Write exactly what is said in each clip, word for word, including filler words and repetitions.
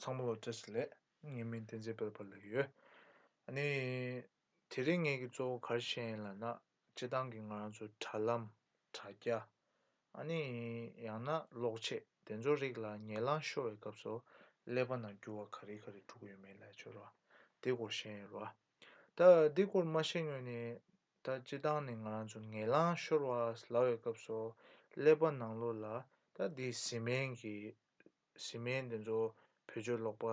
ཚང་མ་ལ་བཀྲ་ཤིས་བདེ་ལེགས། ངའི་མིང་བསྟན་འཛིན་དཔལ་འབར་ལགས་ཡོད། ཨ་ནི། དེ་རིང་ངེད་ཀྱི་གཙོ་བོ་ག་རེ་བཤད་ཡིན་ལབ་ན། སྤྱིར་བཏང་གི་ང་རང་ཚོ་དྲ་ལམ། དྲ་རྒྱ། ཨ་ནི། ཡང་ན་གློག་ཆས་དེ་ཚོའི་རིགས་ལ་ཉེ་ལམ་ཤོར་བའི་སྐབས་སུ་ཀླད་པ་ནང་འགྱུར་བ་ག་རེ་ག་རེ་འགྲོ་གི་ཡོད་མེད་ལབ་ཆོག་ར། དེ་སྐོར་བཤད་ཡིན་ར། ད་འདི་སྐོར་མ་བཤད་སྔོན་ནས། ད་སྤྱིར་བཏང་ནས་ང་རང་ཚོ་ཉེ་ལམ་ཤོར་བ་ལབ་པའི་སྐབས་སུ་ཀླད་པ་ནང་ལོགས་ལ་ད་འདི་བཟི་སྨན་གྱི། བཟི་སྨན་དེ་ཚོ་བེད་སྤྱོད་ལོག་པ་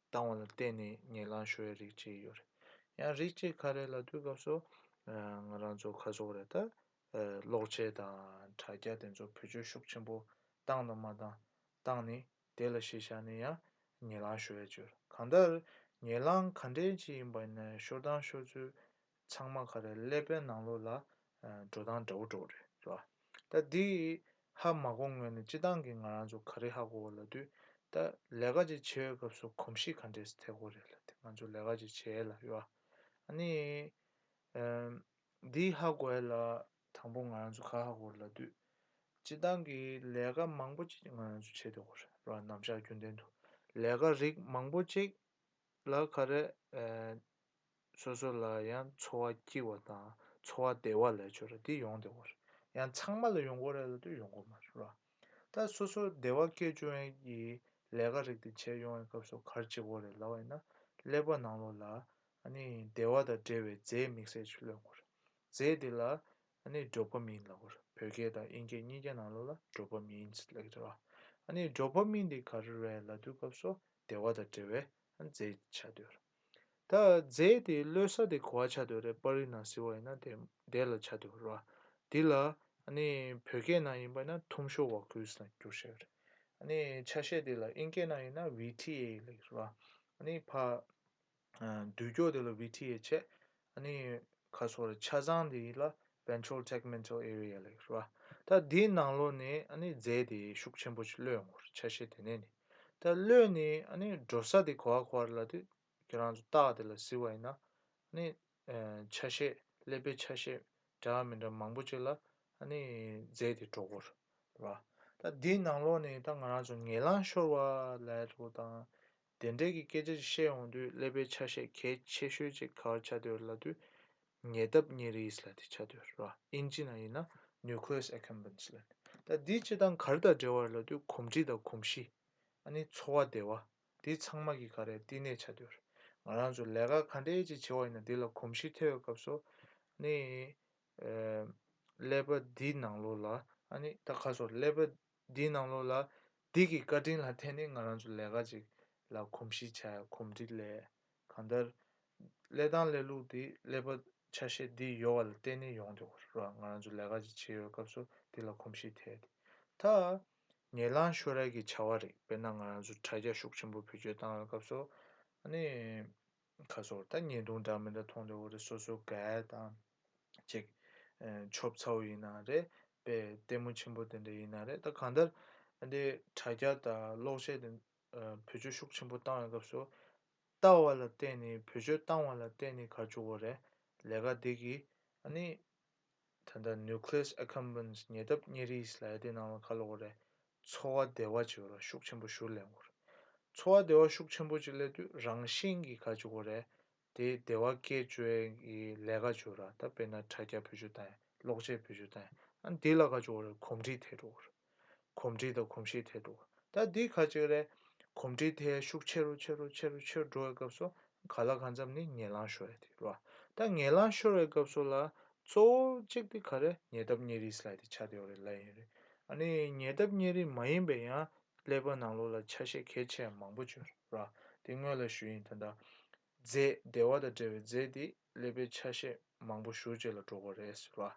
བཏང་བ་ལ་བརྟེན་ནས་ཉེ་ལམ་ཤོར་བའི་རིགས་གཅིག་ཡོད་རེད། ཡང་རིགས་གཅིག་ག་རེ་ལབ་དུས་སྐབས་སུ། ཨ། ང་རང་ཚོ་ཁ་སོག་རེད་ད། ཨ། གློག་ཆས་དང་དྲ་རྒྱ་དེ་ཚོ་བེད་སྤྱོད་ཤུགས་ཆེན་པོ་བཏང་དང་མ་བཏང་། བཏང་ནས་དེ་ལ་གཞི་བཞག་ནས་ཡང་ཉེ་ལམ་ཤོར་ཡ་ཅིག་ཡོད་རེད། གང་ལྟར་ཉེ་ལམ་ག་འདྲས་ཅིག་ཡིན་པ་ཡིན་ན་ཤོར་སྟངས་ཤོར་ཚུལ་ཚང་མ་ག་རེ་ཀླད་པའི་ནང་ལོགས་ལ། ཨ། འགྲོ་སྟངས་འདྲ་བོ་འདྲ་བོ་རེད། རེད་བ། ད་འདི་ཧ་མ་གོ་སྔོན་ནས་སྤྱིར་བཏང་གི་ང་རང་ཚོ་ག་རེ་ཧ་གོ་བ་ལབ་དུས། ད་ལས་ཀ་ཅིག་བྱེད་པའི་སྐབས་སུ་གོམས་གཤིས་ག་འདྲས་ཐེབས་ཀྱི་ཡོད་རེད་ལབ་དུས། ང་ཚོ་ལས་ཀ་ཅིག་བྱེད་ལ། རེད་བ། ཨ་ནི། ཨམ། འདི་ཧ་གོ་ཡ་ལ་དང་པོ་ང་རང་ཚོ་ག་ཧ་གོ་ལབ་དུས། སྤྱིར་བཏང་གི་ལས་ཀ་མང་པོ་ཅིག་ང་རང་ཚོ་བྱེད་བསྡད་ཀྱི་ཡོད་རེད། རེད་བ། ནམ་ཞག་རྒྱུན་ལྡན་དུ་ལས་ཀ་རིགས་མང་པོ་ཅིག་ལ་ག་རེ། ཨ། སོ་སོ་ལ་ཡང་ཚོར་བ་སྐྱིད་པ་དང་ཚོར་བ་བདེ་བ་ལབ་ཆོག་ར། དེ་ཡོང་བསྡད་ཀྱི་ཡོད་རེད། ཡང་ཚང་མ་ལ་ཡོང་གི་ཡོད་རེད་ལབ་དུས་ཡོང་གི་ཡོད་མ་རེད་བ། ད་སོ་སོ་བདེ་བ་སྐྱེ་བཅུག་ཡག་གི་ལས་ཀ་རིགས་དེ་བྱེད་ཡོང་བའི་སྐབས་སུ་ག་རེ་བྱེད་ཀྱི་ཡོད་རེད་ལབ་པ་ཡིན་ན། ཀླད་པ་ནང་ལོགས་ལ་ཨ་ནི་བདེ་བ་དང་འབྲེལ་བའི་རྫས་དམིགས་བསལ་ཅིག་ལོན་གྱི་ཡོད་རེད། རྫས་དེ་ལ་ཨ་ནི་ཌོ་པ་མིན་ལབ་ཀྱི་ཡོད་རེད། བོད་སྐད་དང་དབྱིན་སྐད་གཉིས་ཀའི་ནང་ལོགས་ལ་ཌོ་པ་མིན་ལབ་ཀྱི་རེད་བ། ཨ་ནི་ཌོ་པ་མིན་དེ་ག་རེ་རེད་ལབ་དུས་སྐབས་སུ་བདེ་བ་དང་འབྲེལ་བའི་རྫས་ཆགས་བསྡད་ཡོད་རེད། ད་རྫས་དེ་གློད་ས་དེ་ག་པར་ཆགས་བསྡད་ཡོད་རེད། པར་རིས་ནང་གཟིགས་པ་ཡིན་ན་དེ་དེ་ལ་ཆགས་བསྡད་ཡོད་རེད་བ། འདི་ལ་ཨ་ནི་བོད་སྐད་ནང་ཡིན་པ་ན་ཐུམ་ཤོ་ཝ་ཀུས་ལབ་བསྒྱུར་བཞག་ཡོད་རེད། ཨ་ནི་ཆ་ཤས་དེ་ལ་དབྱིན་སྐད་ནང་ཡིན་ན་ཝི་ཊི་ཨེ་ལབ་ཀྱི་རེད་བ། ཨ་ནི་ཕ། ཨ། མདུན་སྐྱོགས་དེ་ལ་ཝི་ཊི་ཨེ་བྱས། ཨ་ནི་ག་སོགས་རེད། ཆ་ཚང་དེ་ལ་ventral tegmental area ལབ་ཀྱི་རེད་བ། ད་འདིའི་ནང་ལོགས་ནས་ཨ་ནི་རྫས་དེ་ཤུགས་ཆེན་པོ་ཞིག་གློད་ཡོང་གི་རེད། ཆ་ཤས་དེ་ནས་ནི། ད་གློད་ནས་ཨ་ནི་འགྲོ་ས་དེ་ག་པར་ག་པར་ལབ་དུས། ཁྱེད་རང་ཚོ་རྟགས་དེ་ལ་གཟིགས་པ་ཡིན་ན། ཨ་ནི། ཨ། ཆ་ཤས། ཀླད་པའི་ཆ་ཤས་འདྲ་མི་འདྲ་མང་པོ་ཅིག་ལ་ཨ་ནི་རྫས་དེ་འགྲོ་གི་ཡོད་རེད་བ། ད་འདིའི་ནང་ལོགས་ནས་ད་ང་རང་ཚོ་ངན་ལམ་ཤོར་བ་ལབ་ཡག་དང་། དེ་འདྲའི་གི་སྐད་ཆ་ཞིག་བཤད་ཡོང་དུས་ཀླད་པའི་ཆ་ཤས་གལ་ཆེ་ཤོས་ཅིག་ག་པར་ཆགས་བསྡད་ཡོད་རེད་ལབ་དུས། ཉེ་འདབས་ཉེ་རིས་ལབ་དེ་ཆགས་བསྡད་ཡོད་རེད་བ། དབྱིན་ཇི་ནང་ཡིན་ན་nucleus accumbens ལབ། ད་འདི་སྤྱིར་བཏང་ག་རེ་དང་འབྲེལ་བ་རེད་ལབ་དུས་གོམས་འདྲིས་དང་གོམས་གཤིས། ཨ་ནི་ཚོར་བ་བདེ་བ། འདི་ཚང་མ་གི་ག་རེ་བསྟི་གནས་ཆགས་བསྡད་ཡོད་རེད། ང་རང་ཚོ་ལས་ཀ་ག་འདྲས་ཅིག་བྱེད་པ་ཡིན་ན་འདི་ལ་གོམས་གཤིས་ཐེབས་པའི་སྐབས་སུ། ཨ་ནི། ཨེ། ཀླད་པ་འདིའི་ནང་ལོགས་ལ། ཨ་ནི་ད་ག་སོགས་ཀླད་པ་འདིའི་ནང་ལོགས་ལ་འདི་གི་བཀའ་དྲིན་ལ་བརྟེན་ནས་ང་རང་ཚོ་ལས་ཀ་ཅིག་ལ་གོམས་གཤིས་ཆགས། གོམས་འདྲིས་སླེབས། གང་ལྟར་ཀླད་སྟངས་ཀླད་ལུགས་འདི་ཀླད་པ་ཆ་ཤས་འདི་ཡོད་པ་ལ་བརྟེན་ནས་ཡོང་བསྡད་ཡོད་རེད་བ། ང་རང་ཚོ་ལས་ཀ་ཅིག་བྱེད་ཡོད་སྐབས་སུ་འདི་ལ་གོམས་གཤིས་ཐེབས་ཏེ། ད་ཉེ་ལམ་ཤོར་ཡག་གི་བྱ་བ་རིགས། དཔེར་ན་ང་རང་ཚོ་དྲ་རྒྱ་ཤུགས་ཆེན་པོ་བེད་སྤྱོད་བཏང་བའི་སྐབས་སུ། ཨ་ནི། ཁ་སོགས་ད་བརྙན་ཐུང་འདྲ་མི་འདྲ་མཐོང་བསྡད་ཡོད་རེད། སོ་སོ་དགའ་ཡག་དང་། ཅིག་ཨ། ཆོབ་ཚ་བོ་ཡིན་ན་རེད། དཔེ་ལྟད་མོ་ཆེན་པོ་དེ་འདྲ་ཡིན་ན་རེད། ད་གང་ལྟར་འདི་དྲ་རྒྱ་དང་གློག་ཆས་དེ། ཨ། བེད་སྤྱོད་ཤུགས་ཆེན་པོ་བཏང་བའི་སྐབས་སུ། ལྟ་བ་ལ་བརྟེན་ནས། བེད་སྤྱོད་བཏང་བ་ལ་བརྟེན་ནས་ག་རེ་བྱེད་ཀྱི་ཡོད་རེད། ལས་ཀ་འདི་གི། ཨ་ནི། ད་ལྟ་nucleus accumbens ཉེ་འདབས་ཉེ་རིས་ལབ་ཡག་དེ་ནང་ལ་ག་རེ་ལབ་ཀྱི་ཡོད་རེད། ཚོར་བ་བདེ་བ་ཅིག་ཡོད་རེད། ཤུགས་ཆེན་པོ་ཞེ་པོ་སླེབས་ཀྱི་ཡོད་རེད། ཚོར་བ་བདེ་བ་ཤུགས་ཆེན་པོ་ཅིག་སླེབས་དུས་རང་བཞིན་གྱིས་ག་རེ་བྱེད་ཀྱི་ཡོད་རེད། དེ་བདེ་བ་སྐྱེ་བཅུག་ཡག་གི་ལས་ཀ་ཅིག་ཡོད་རེད། ད་དཔེར་ན་དྲ་རྒྱ་བེད་སྤྱོད་བཏང་ཡག་གློག་ཆས་བེད་སྤྱོད་བཏང་ཡག་ཨ་འདི་ལ་ག་རེ་བྱེད་ཀྱི་ཡོད་རེད། གོམས་འདྲིས་ཐེབས་འགྲོ་གི་ཡོད་རེད། གོམས་འདྲིས་དང་གོམས་གཤིས་ཐེབས་འགྲོ། ད་འདི་ག་རེ་བྱེད་ཀྱི་རེད། གོམས་འདྲིས་ཐེབས་ཤུགས་ཆེ་རུ་ཆེ་རུ་ཆེ་རུ་ཆེ་རུ་འགྲོ་བའི་སྐབས་སུ། གང་ལ་གང་འཚམ་ནི་ཉེ་ལམ་ཤོར་ཡག་དེ་རེད་བ། ད་ཉེ་ལམ་ཤོར་བའི་སྐབས་སུ་ལ་གཙོ་བོ་གཅིག་དེ་ག་རེ། ཉེ་འདབས་ཉེ་རིས་ལབ་ཡག་དེ་ཆགས་བསྡད་ཡོད་རེད་ལབ་ཡིན་རེད། ཨ་ནི་ཉེ་འདབས་ཉེ་རིས་མ་ཡིན་པའི་ཡང་ཀླད་པ་ནང་ལོགས་ལ་ཆ་ཤས་གལ་ཆེ་ཡག་མང་པོ་ཅིག་ཡོད་རེད་བ། དེ་སྔོན་ལ་ཞུས་ཡིན། ད་ལྟ་རྫས། བདེ་བ་དང་འབྲེལ་བའི་རྫས་དེ་ཀླད་པའི་ཆ་ཤས་མང་པོ་ཞེ་པོ་ཅིག་ལ་འགྲོ་གི་ཡོད་རེད་ཟེར་བ།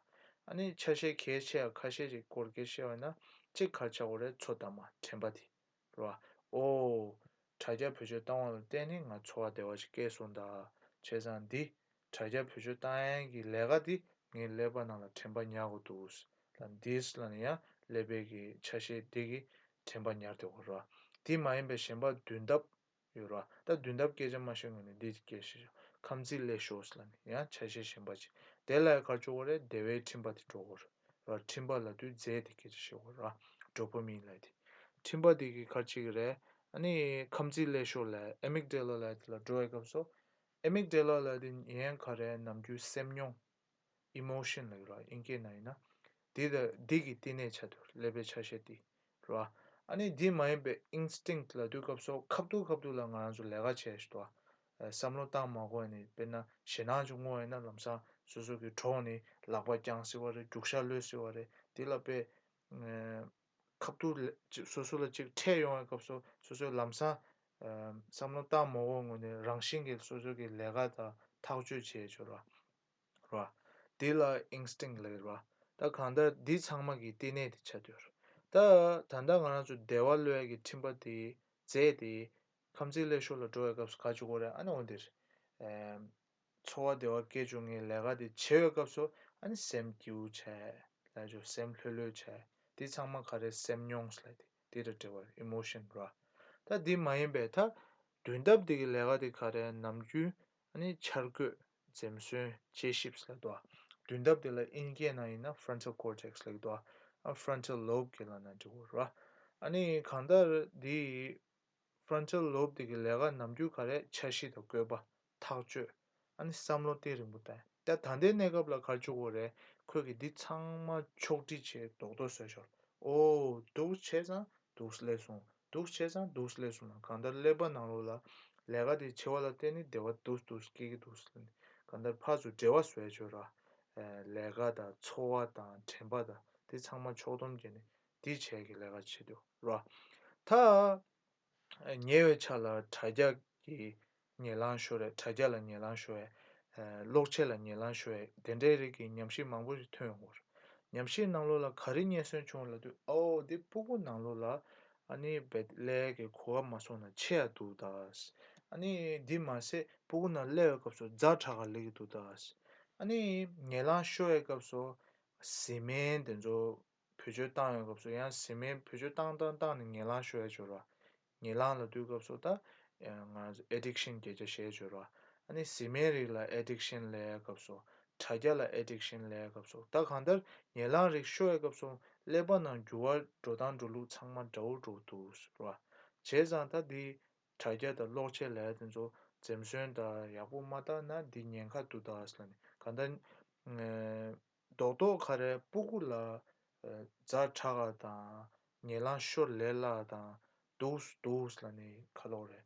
ཨ་ནི་ཆ་ཤས་གལ་ཆེ་ཡག་ཁ་ཤས་ཅིག་སྐོར་སྐད་བཤད་པ་ཡིན་ན། གཅིག་ག་རེ་ཆགས་ཀྱི་ཡོད་རེད། ཚོད་ལྟ་མ། དྲན་པ་དེ། རེད་བ། ཨོ། དྲ་རྒྱ་བེད་སྤྱོད་བཏང་བ་ལ་བརྟེན་ནས་ང་ཚོར་བ་བདེ་བ་ཞིག་སྐྱེས་སོང་ད། བྱས་ཙང་འདི་དྲ་རྒྱ་བེད་སྤྱོད་བཏང་ཡག་གི་ལས་ཀ་འདི་ངའི་ཀླད་པ་ནང་ལ་དྲན་པ་ཉར་དགོས་འདུག་ལབ། འདི་ལབ་ན་ཡང་ཀླད་པའི་གི་ཆ་ཤས་འདི་གི་དྲན་པ་ཉར་བསྡད་དགོས་རེད་བ། འདི་མ་ཡིན་པའི་གཞན་པ་མདུན་ཐབས་ཡོད་རེད་བ། ད་མདུན་ཐབས་སྐད་ཆ་མ་བཤད་སྔོན་ནས་འདི་སྐད་ཆ་བཤད་ཤོག་ཁམས་ཚིག་ལས་ཤོག་ལབ་ནས་ཡང་ཆ་ཤས་གཞན་པ་ཅིག་དེ་ལ་ག་རེ་བྱེད་ཀྱི་ཡོད་རེད། བདེ་བའི་འཕྲིན་པ་དེ་འགྲོ་གི་ཡོད་རེད། ར། འཕྲིན་པ་ལབ་དུས་རྫས་དེ་སྐད་ཆ་བཤད་དགོས་ར། ཌོ་པ་མིན་ལབ་དེ། འཕྲིན་པ་དེ་གིས་ག་རེ་བྱེད་ཀྱི་རེད། ཨ་ནི་ཁམས་རྩིས་ཀླད་ཤོར་ལབ་ཨེ་མིག་ཌེ་ལ་ལབ་དེ་ལ་འགྲོ་བའི་སྐབས་སུ། ཨེ་མིག་ཌེ་ལ་ལབ་དེ་ཡན་ག་རེ་ནམ་རྒྱུན་སེམས་མྱོང་། ཨི་མོ་ཤན་ལབ་ཀྱི་རེད་བ། དབྱིན་སྐད་ནང་ཡིན་ན། འདི་ལ་འདི་གི་བསྟི་གནས་ཆགས་འདུག་ཀླད་པའི་ཆ་ཤས་འདི། རེད་བ། ཨ་ནི་འདི་མ་ཡིན་པའི་ཨིན་སི་ཊིང་ལབ་དུས་སྐབས་སུ་ཁ་ཐུག་ཁ་ཐུག་ལ་ང་རང་ཚོ་ལས་ཀ་བྱས་ཤིག་འདུག་བ། སམ་བློ་བཏང་མ་དགོས་ནས་དཔེར་ན་ཞེད་སྣང་ཅིག་སྔོ་བ་ཡིན་ན་ལམ་སང་སོ་སོ་གི་གྲོགས་ནས་ལག་པ་བརྐྱངས་སྲིད་པ་རེད། རྒྱུག་ཤར་གློད་སྲིད་པ་རེད། འདི་ལ་དཔེ། ཁ་ཐུག་ལ་ཅིག་སོ་སོ་ལ་ཅིག་འཕྲད་ཡོང་བའི་སྐབས་སུ་སོ་སོས་ལམ་སང་། ཨ། བསམ་བློ་བཏང་མ་དགོས་སྔོན་ནས་རང་བཞིན་གྱིས་སོ་སོ་གི་ལས་ཀ་དང་ཐག་གཅོད་བྱེད་ཆོག་ར། ར། འདི་ལ་ཨིན་སི་ཊིང་ལབ་ཀྱི་རེད་བ། ད་གང་ལྟར་འདི་ཚང་མ་གི་བསྟི་གནས་དེ་ཆགས་ཡོད་རེད། ད་ད་ལྟ་ང་རང་ཚོ་བདེ་བ་བློ་ཡི་གི་འཕྲིན་པ་དེ་རྫས་དེ་ཁམས་རྩིས་ཀླད་ཤོར་ལ་འགྲོ་བའི་སྐབས་སུ་ག་བྱེད་དགོས་རེད། ཨ་ནི་འོ་འདིར། ཨེམ། ཚོར་བ་བདེ་བ་སྐྱེ་བཅུག་མཁན་ལས་ཀ་དེ་བྱེད་པའི་སྐབས་སུ་ཨ་ནི་སེམས་སྐྱིད་པོ་བྱས། ལབ་ཆོག་སེམས་ལྷོད་ལྷོད་བྱས། དེ་ཚང་མ་ག་རེ་སེམས་མྱོང་ལབ་དེ་དེ་དང་འབྲེལ་བ་ཨི་མོ་ཤན་ར། ད་དེ་མ་ཡིན་པའི་ད་མདུན་ཐབས་དེ་གི་ལས་ཀ་དེ་ག་རེ་ནམ་རྒྱུན་ཨ་ནི་འཆར་འགོད་འཛེམ་ཟོན་དཔྱད་ཞིབ་ལབ་འདུག་མདུན་ཐབས་དེ་ལ་དབྱིན་སྐད་ནང་ཡིན་ན་frontal cortex ལབ་འདུག་ཨ་frontal lobe གི་ལབ་ན་འགྲིག་གི་རེད། ཨ་ནི་གང་ལྟར་དེ། frontal lobe དེ་གི་ལས་ཀ་ནམ་རྒྱུན་ག་རེ། འཆར་གཞི་དང་བཀོད་པ། ཐག་གཅོད། ཨ་ནི་བསམ་བློ་གཏིང་རིང་པོ་བཏང་། ད་ད་ལྟའི་གནས་སྐབས་ལ་ག་རེ་བྱེད་དགོས་རེད། ཁོས་གི་འདི་ཚང་མ་ཕྱོགས་སྒྲིག་བྱས་རྡོག་རྡོག་བཟོས་ཤོག་ཨོ། འདུག་བྱས་ཙང་འདུག་སླེབས་སོང་། འདུག་བྱས་ཙང་འདུག་སླེབས་སོང་ན། གང་ལྟར་ཀླད་པ་ནང་ལོགས་ལ་ལས་ཀ་དེ་བྱེད་པ་ལ་བརྟེན་ནས་བདེ་བ་འདུག་འདུག་སྐྱེ་གི་འདུག་ཟེར་ནས་གང་ལྟར་ཕར་ཚུར་འབྲེལ་བ་བཟོས་ཆོག་ར། ལས་ཀ་དང་ཚོར་བ་དང་དྲན་པ་དང་དེ་ཚང་མ་ཕྱོགས་བསྡོམས་བྱས་ནས་འདི་བྱས་ཀྱི་ལས་ཀ་བྱེད་འདུག་ར། ད། ཉེ་བའི་ཆར་ལ་དྲ་རྒྱ་གི་ཉེ་ལམ་ཤོར་བའི། དྲ་རྒྱ་ལ་ཉེ་ལམ་ཤོར་བའི། ཨ། གློག་ཆས་ལ་ཉེ་ལམ་ཤོར་བའི་དེ་འདྲའི་རིགས་ཀྱི་ཉམས་ཞིབ་མང་པོ་ཞིག་ཐོན་ཡོང་གི་ཡོད་རེད། ཉམས་ཞིབ་ནང་ལོགས་ལ་ག་རེ་རྙེད་སོན་བྱུང་ལབ་དུས། ཨོ། འདི་སྤུ་གུ་ནང་ལོགས་ལ་ཨ་ནི་བེད་ལས་ཀྱི་གོ་སྐབས་མ་སོང་ན་ཆེ་ཡ་འདུག་ད། ཨ་ནི་འདི་མ་ཟད་སྤུ་གུ་ནང་སླེབས་པའི་སྐབས་སུ་ཛ་དྲག་ག་སླེབས་ཀྱི་འདུག་ད། ཨ་ནི་ཉེ་ལམ་ཤོར་བའི་སྐབས་སུ་བཟི་སྨན་དེ་ཚོ་བེད་སྤྱོད་བཏང་ཡོང་སྐབས་སུ། ཡང་བཟི་སྨན་བེད་སྤྱོད་བཏང་བཏང་བཏང་ནས་ཉེ་ལམ་ཤོར་ཡ་ཅིག་ཡོད་ར། ཉེ་ལམ་ལབ་དུས་སྐབས་སུ་ད་ང་ཚོ་ཨེ་ཌིག་ཤན་སྐད་ཆ་བཤད་ཡ་ཅིག་ཡོད་ར། ཨ་ནི་བཟི་སྨན་རིགས་ལ་ཨེ་ཌིག་ཤན་སླེབས་ཡ་སྐབས་སུ། དྲ་རྒྱ་ལ་ཨེ་ཌིག་ཤན་སླེབས་ཡ་སྐབས་སུ། ད་གང་ལྟར་ཉེ་ལམ་རིགས་ཤོར་ཡ་སྐབས་སུ་ཀླད་པ་ནང་འགྱུར་བ་འགྲོ་སྟངས་འགྲོ་ལུགས་ཚང་མ་འདྲ་བོ་འགྲོ་འདུག་ཟེར་ར། བྱས་ཙང་ད་འདི་དྲ་རྒྱ་དང་གློག་ཆས་ལབ་ཡ་དེ་ཚོ་འཛེམ་ཟོན་དང་ཡག་པོ་མ་བཏང་ན་འདི་ཉེན་ཁ་འདུག་ད་ཟེར་ནས། གང་ལྟར། རྡོག་རྡོག་ག་རེ་སྤུ་གུ་ལ། ཨ། ཛ་དྲག་ག་དང་། ཉེ་ལམ་ཤོར་ལས་སླ་དང་། འདུག་འདུག་ལབ་ནས་ག་ལབ་དགོས་རེད།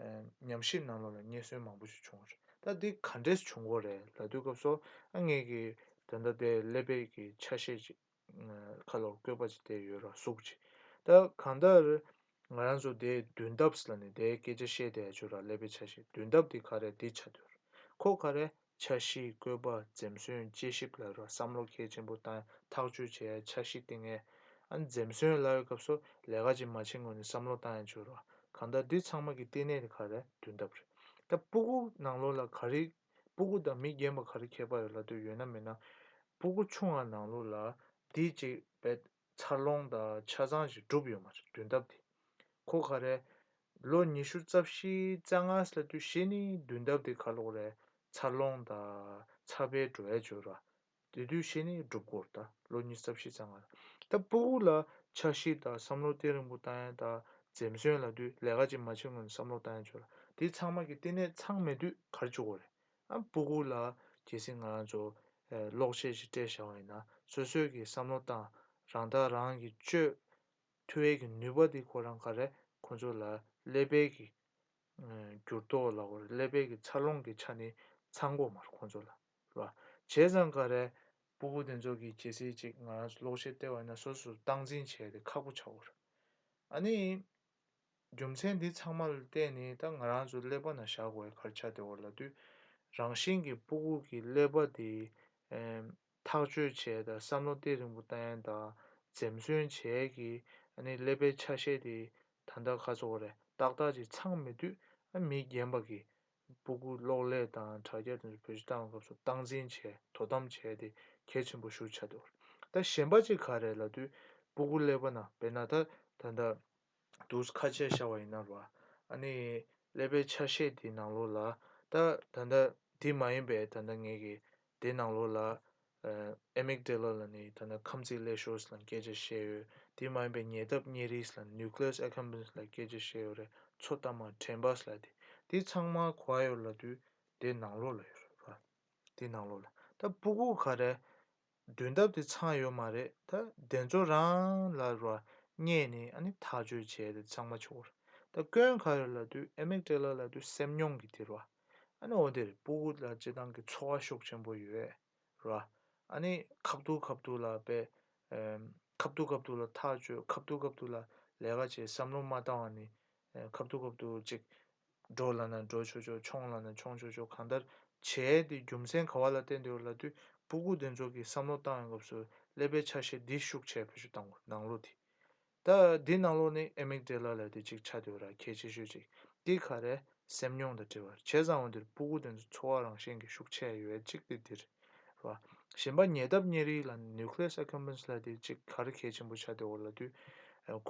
ཨ། ཉམས་ཞིབ་ནང་ལོགས་ལ་རྙེད་སོན་མང་པོ་ཞིག་བྱུང་བ་རེད། ད་འདི་ག་འདྲས་བྱུང་གི་རེད་ལབ་དུས་སྐབས་སུ། ཨ། ངས་ཀྱིས་ད་ལྟ་དེ་ཀླད་པའི་གི་ཆ་ཤས་ཅིག་ཁ་ལོར་བཀོད་པ་ཅིག་བལྟས་ཡོད་ར། གཟུགས་ཅིག་ད་གང་ལྟར་ང་རང་ཚོ་དེའི་མདུན་ཐབས་ལབ་ནས་དེའི་སྐད་ཆ་བཤད་བསྡད་ཡ་ཅིག་ཡོད་ར། ཀླད་པའི་ཆ་ཤས། མདུན་ཐབས་དེ་ག་རེ་འདི་ཆགས་བསྡད་ཡོད་ར། ཁོ་ག་རེ། འཆར་གཞི། བཀོད་པ། འཛེམ་ཟོན། དཔྱད་ཞིབ་ལབ་ར། བསམ་བློ་གལ་ཆེན་པོ་བཏང་། ཐག་གཅོད་བྱེད་ཡ། འཆར་གཞི་བཏིང་ཡ། ཨ་ནི་འཛེམ་ཟོན་ལབ་ཡ་སྐབས་སུ་ལས་ཀ་ཅིག་མ་བྱེད་སྔོན་ནས་བསམ་བློ་བཏང་ཡ་ཅིག་ཡོད་ར། གང་ལྟར་འདི་ཚང་མ་གི་བསྟི་གནས་དེ་ག་རེ། མདུན་ཐབས་རེད། ད་སྤུ་གུ་ནང་ལོགས་ལ་ག་རེ། སྤུ་གུ་དང་མི་རྒན་པ་ག་རེ་ཁྱད་པར་ཡོད་ལབ་དུས། ཡོད་ན་མེད་ན། སྤུ་གུ་ཆུང་བ་ནང་ལོགས་ལ་འདི་ཅིག་བས་འཚར་ལོངས་དང་ཆ་ཚང་ཞིག་གྲུབ་ཡོད་མ་རེད། མདུན་ཐབས་དེ། ཁོ་ག་རེ། ལོ་ཉི་ཤུ་རྩ་བཞི་རྩ་ལྔ་ལབ་དུས་གཞི་ནས་མདུན་ཐབས་དེ་ག་ལབ་དགོས་རེད། འཚར་ལོངས་དང་ཚ་བའི་འགྲོ་ཡ་ཅིག་ཡོད་ར། དེ་དུས་གཞི་ནས་གྲུབ་དགོས་རེད། ད་ལོ་ཉི་ཤུ་རྩ་བཞི་རྩ་ལྔ་ལ། ད་སྤུ་གུ་ལ་འཆར་གཞི་དང་བསམ་བློ་གཏིང་རིང་པོ་བཏང་ཡ་དང་འཛེམ་ཟོན་ལབ་དུས་ལས་ཀ་ཅིག་མ་བྱེད་སྔོན་ནས་བསམ་བློ་བཏང་ཡ་ཅིག་ཡོད་ར། དེ་ཚང་མ་གི་བསྟི་གནས་ཚང་མེད་དུས་ག་རེ་བྱེད་དགོས་རེད། ཨ། སྤུ་གུ་ལ་གལ་སྲིད་ང་རང་ཚོ་ཨེ་གློག་ཆས་ཤིག་སྤྲད་བཞག་པ་ཡིན་ན། སོ་སོས་ཀྱིས་བསམ་བློ་བཏང་། རང་ཐག་རང་གིས་གཅོད་ཐུབ་ཡས་ཀྱི་ནུས་པ་འདི་ཁོ་རང་ག་རེ། ཁོ་ཚོ་ལ་ཀླད་པའི་གི་ཨ་འགྱུར་ལྡོག་ལབ་དགོས་རེད། ཀླད་པའི་གི་འཚར་ལོངས་ཀྱི་ཆ་ནས་ཚང་དགོས་མ་རེད་ཁོ་ཚོ་ལ། རེད་བ། བྱས་ཙང་ག་རེ། སྤུ་གུ་དེ་ཚོ་གིས་གལ་སྲིད་ཅིག་ང་རང་ཚོ་གློག་ཆས་སྤྲད་པ་ཡིན་ན་སོ་སོ་སྟངས་འཛིན་བྱས་ཏེ་ཁག་པོ་ཆགས་ཡོད་རེད། ཨ་ནི། རྒྱུ་མཚན་འདི་ཚང་མ་ལ་བརྟེན་ནས་ད་ང་རང་ཚོ་ཀླད་པ་ནང་བཞག་དགོས་ཡ་ག་རེ་ཆགས་བསྡད་ཡོད་ལབ་དུས། རང་བཞིན་གྱིས་སྤུ་གུ་གི་ཀླད་པ་དེ་ཨེམ་ཐག་གཅོད་བྱས་དང་བསམ་བློ་གཏིང་རིང་པོ་བཏང་ཡ་དང་འཛེམ་ཟོན་བྱས་ཀྱི་ཨ་ནི་ཀླད་པའི་ཆ་ཤས་དེ་ད་ལྟ་ག་ཚོད་གོ་རེད། ཏག་ཏག་ཅིག་ཚང་མེད་དུས། ཨ། མི་རྒན་པ་གིས་སྤུ་གུ་གློག་ཀླད་དང་དྲ་རྒྱ་དེ་ཚོ་བེད་སྤྱོད་བཏང་བའི་སྐབས་སུ་སྟངས་འཛིན་བྱས། དོ་དམ་བྱས་ཏེ་གལ་ཆེན་པོ་ཞིག་ཆགས་འདུག་ད་གཞན་པ་ཅིག་ག་རེ་ལབ་དུས། སྤུ་གུ་ཀླད་པ་ནང་དཔེར་ན་ད་ད་ལྟ་དུས་ཁ་ཤས་བཞག་པ་ཡིན་ན་རེད་བ། ཨ་ནི་ཀླད་པའི་ཆ་ཤས་དེའི་ནང་ལོགས་ལ་ད་ད་ལྟ་དེ་མ་ཡིན་པའི་ད་ལྟ་ངེད་ཀྱིས་དེ་ནང་ལོགས་ལ་ཨེ་མིག་ཌེ་ལ་ལབ་ནས་ད་ལྟ་ཁམས་རྩིས་ཀླད་ཤོར་ལབ་སྐད་ཆ་བཤད་ཡོད། དེ་མ་ཡིན་པའི་ཉེ་འདབས་གཉེར་རིས་ལ་nucleus accumbens ལ་སྐད་ཆ་བཤད་ཡོད་རེད། མཚོ་གཏའ་མ་དྲན་པ་ལ་དེ་དེ་ཚང་མ་གོ་བ་ཡོད་ལབ་དུས་དེ་ནང་ལོགས་ལ་ཡོད་རེད་བ། དེ་ནང་ལོགས་ལ་ད་སྤུ་གུ་ག་རེ་མདུན་ཐབས་དེ་ཚང་ཡོད་མ་རེད། ད་དེ་ཚོ་རང་ལ་རོ་རྙེད་ནས་ཨ་ནི་ཐག་གཅོད་བྱས་དེ་ཚང་མ་ཆོག་རེད། ད་སྐྱོན་ག་རེ་ལབ་དུས་ཨེ་མིག་ཌེ་ལ་ལབ་དུས་སེམས་མྱོང་གི་དེ་རོ། ཨ་ནི་འོ་དེ་རེད། སྤུ་གུ་ལ་སྤྱི་བཏང་གི་ཚོར་བ་ཤུགས་ཆེན་པོ་ཡོད་རོ། ཨ་ནི་ཁ་ཐུག་ཁ་ཐུག་ལ་པས་ཁ་ཐུག་ཁ་ཐུག་ལ་ཐག་གཅོད། ཁ་ཐུག་ཁ་ཐུག་ལ་ལས་ཀ་བྱེད། བསམ་བློ་མ་བཏང་བ་ནི་ཁ་ཐུག་ཁ་ཐུག་ཅིག་འགྲོ་ལབ་ན་འགྲོ་ཆོག་ཆོག་མཆོང་ལབ་ན་མཆོང་ཆོག་ཆོག་གང་ལྟར་བྱས་ཏེ་རྒྱུ་མཚན་ག་བ་ལ་བརྟེན་ཏེ་ཡོད་ལབ་དུས་སྤུ་གུ་དེ་ཚོ་གིས་བསམ་བློ་བཏང་བའི་སྐབས་སུ་ཀླད་པའི་ཆ་ཤས་འདི་ཤུགས་ཆེ་བེད་སྤྱོད་བཏང་དགོས། ནང་ལོགས་དེ། ད་འདི་ནང་ལོགས་ནི་ཨེ་མིག་ཌེ་ལ་ལབ་དེ་གཅིག་ཆགས་བསྡད་ཡོད་ར། གལ་ཆེ་ཤོས་གཅིག་འདི་ག་རེ་སེམས་མྱོང་དང་འབྲེལ་བ་རེད། བྱས་ཙང་འོ་འདིར་སྤུ་གུ་དེ་ཚོ་ཚོར་བ་རང་བཞིན་གྱི་ཤུགས་ཆེ་ཡོད་གཅིག་དེ་འདི་རེད་ར། གཞན་པ་ཉེ་འདབས་གཉེར་རིས་ལ་nucleus accumbens ལབ་དེ་གཅིག་ག་རེ་གལ་ཆེན་པོ་ཆགས་བསྡད་ཡོད་ལབ་དུས་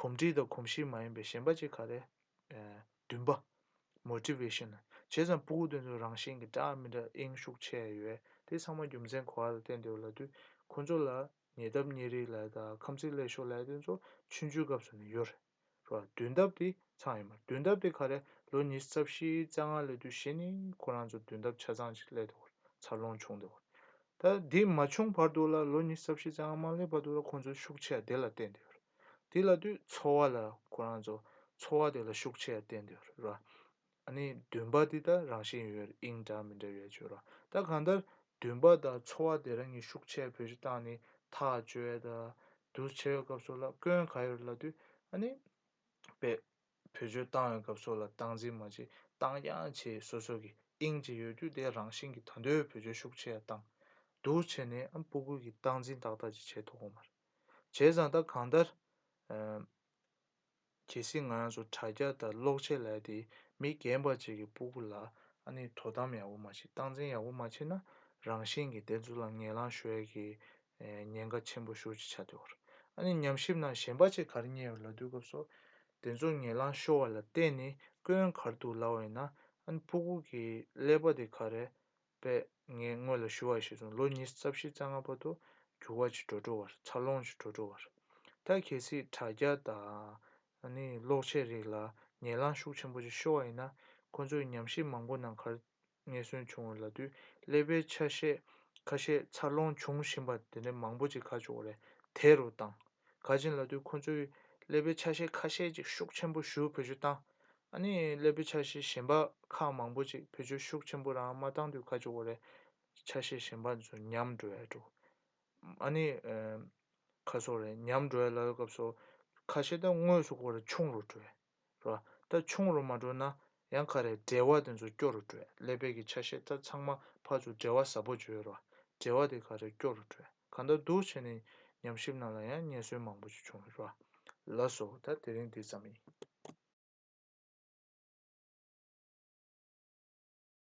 གོམས་འདྲིས་དང་གོམས་གཤིས་མ་ཡིན་པའི་གཞན་པ་གཅིག་ག་རེ། ཨ། འདུན་པ། motivation། བྱས་ཙང་སྤུ་གུ་དེ་ཚོ་རང་བཞིན་གྱི་འདྲ་མི་འདྲ་དབྱིངས་ཤུགས་ཆེ་ཡོད། དེ་ཚང་མ་རྒྱུ་མཚན་ག་བ་ལ་བརྟེན་ཏེ་ཡོད་ལབ་དུས་ཁོང་ཚོ་ལ་ཉེ་འདབས་གཉེར་རིས་ལབ་དང་ཁམས་ཚན་ལེགས་ཤོས་ལབ་དེ་ཚོ་ཆུང་ཆུང་སྐབས་སུ་ནས་ཡོད་རེད་ར། བ། བདུན་ལྡབ་དེ་ཚང་ཡོད་མ་རེད། བདུན་ལྡབ་དེ་ག་རེ་ལོ་ཉི་ཤུ་རྩ་བཞི་རྩ་ལྔ་སླེབས་དུས་གཞི་ནས་ཁོ་རང་ཚོ་བདུན་ལྡབ་ཆ་ཚང་ཅིག་སླེབས་འདུག་འཚར་ལོངས་བྱུང་འདུག་ད་འདི་མ་བྱུང་བར་དུ་ལ་ལོ་ཉི་ཤུ་རྩ་བཞི་རྩ་ལྔ་མ་སླེབས་བར་དུ་ལ་ཁོང་ཚོའི་ཤུགས་ཆེ་དེ་ལ་བརྟེན་ཏེ་ཡོད་རེད། དེ་ལབ་དུས་ཚོར་བ་ལ་ཁོ་རང་ཚོ་ཚོར་བ་དེ་ལ་ཤུགས་ཆེ་བརྟེན་ཏེ་ཡོད་རེད་ར། ཨ་ནི་འདུན་པ་འདི་ད་རང་བཞིན་ཡོད་རེད། དབྱིངས་འདྲ་མི་འདྲ་ཡོད་ཆོག་ར། ད་གང་ལྟར་འདུན་པ་དང་ཚོར་བ་དེ་རང་གི་ཤུགས་ཆེ་བེད་སྤྱོད་བཏང་ནས་ཐག་གཅོད་ཡ་ད་འདུ་བྱེད་པའི་སྐབས་སུ་ལ་སྐྱོན་ག་ཡོད་ལབ་དུས་ཨ་ནི་པས་བེད་སྤྱོད་བཏང་བའི་སྐབས་སུ་ལ་སྟངས་འཛིན་མ་བྱེད། བཏང་ཡང་བྱེད། སོ་སོ་གི་དབྱིངས་ཅིག་ཡོད་དུས་དེ་རང་བཞིན་གྱི་ད་འདོད་བེད་སྤྱོད་ཤུགས་ཆེ་ཡ་བཏང་འདུ་བྱས་ནས་ཨ་སྤུ་གུ་གི་སྟངས་འཛིན་ཏག་ཏག་ཅིག་བྱེད་ཐུབ་ཀྱི་མ་རེད། བྱས་ཙང་ད་གང་ལྟར། ཨ། གལ་སྲིད་ང་རང་ཚོ་དྲ་རྒྱ་དང་གློག་ཆས་ལབ་ཡ་དེ་མི་རྒན་པ་ཅིག་གི་སྤུ་གུ་ལ་ཨ་ནི་དོ་དམ་ཡག་པོ་མ་བྱེད། སྟངས་འཛིན་ཡག་པོ་མ་བྱེད་ན་རང་བཞིན་གྱིས་དེ་ཚོ་ལ་ངན་ལང་ཤོར་ཡ་གི་ཨེ་ཉེན་ཁ་ཆེན་པོ་ཤུགས་ཆེ་ཆགས་འདུག་ཨ་ནི་ཉམས་ཞིབ་ནང་གཞན་པ་ཅིག་ག་རེ་རྙེད་ཡོད་ལབ་དུས་སྐབས་སུ་དེ་ཚོ་ངན་ལང་ཤོར་བ་ལ་བརྟེན་ནས་སྐྱོན་ག་རེ་འདུག་ལབ་པ་ཡིན་ན་ཨ་ནི་སྤུ་གུ་གི་ཀླད་པ་དེ་ག་རེ། པས་ངས་སྔོན་ལ་ཞུ་བ་ཞིག་སོང་། ལོ་ཉི་ཤུ་རྩ་བཞི་རྩ་ལྔ་བར་དུ་འགྱུར་བ་ཅིག་འགྲོ་འགྲོ་བར་འཚར་ལོངས་ཅིག་འགྲོ་འགྲོ་བར། ད་གལ་སྲིད་དྲ་རྒྱ་དང་ཨ་ནི་གློག་ཆས་རིགས་ལ་ངན་ལང་ཤུགས་ཆེན་པོ་ཅིག་ཤོར་བ་ཡིན་ན་ཁོ་ཚོའི་ཉམས་ཞིབ་མང་པོ་ནང་ག་རེ་རྙེད་སོན་བྱུང་བ་ལབ་དུས་ཀླད་པའི་ཆ་ཤས་ཁ་ཤས་འཚར་ལོངས་བྱུང་བཞིན་པ་དེ་འདྲའི་མང་པོ་ཅིག་ག་ཅིག་འོ་རེད་དེ་རུ་བཏང་། ག་ཅིག་ལབ་དུས་ཁོ་ཚོའི་ཀླད་པའི་ཆ་ཤས་ཁ་ཤས་ཅིག་ཤུགས་ཆེན་པོ་ཞེ་པོ་བེད་སྤྱོད་བཏང་། ཨ་ནི་ཀླད་པའི་ཆ་ཤས་གཞན་པ་ཁག་མང་པོ་ཅིག་བེད་སྤྱོད་ཤུགས་ཆེན་པོ་རང་མ་བཏང་དུས་ག་ཅིག་འོ་རེད། ཆ་ཤས་གཞན་པ་ཚོ་ཉམས་འགྲོ་ཡ་འགྲོ། ཨ་ནི་ཨ་ཁ་སོ་རེད་ཉམས་འགྲོ་ཡ་ལབ་པའི་སྐབས་སུ་ཁ་ཤས་ད་དངོས་སུ་འོ་རེད་ཆུང་རུ་འགྲོ་ཡ་རེད་བ། ད་ཆུང་རུ་མ་འགྲོ་ན་ཡང་ག་རེ་འབྲེལ་བ་དེ་ཚོ་སྐྱོ་རུ་འགྲོ་ཡ། ཀླད་པའི་གི་ཆ་ཤས་ད་ཚང་མ་ཕར་ཚུར་འབྲེལ་བ་ཟབ་པོ་བྱོས་རེད་བ། འབྲེལ་བ་དེ་ག་རེ་སྐྱོ་རུ་འགྲོ་ཡ། གང་ལྟར་འདུག་བྱས་ནས་ཉམས་ཞིབ་ནང་ལ་ཡང་རྙེད་སོན་མང་པོ་ཞིག་བྱུང་ཡོད་རེད་བ། ལགས་སོ། ད་དེ་རིང་འདི་ཙམ་ཡིན།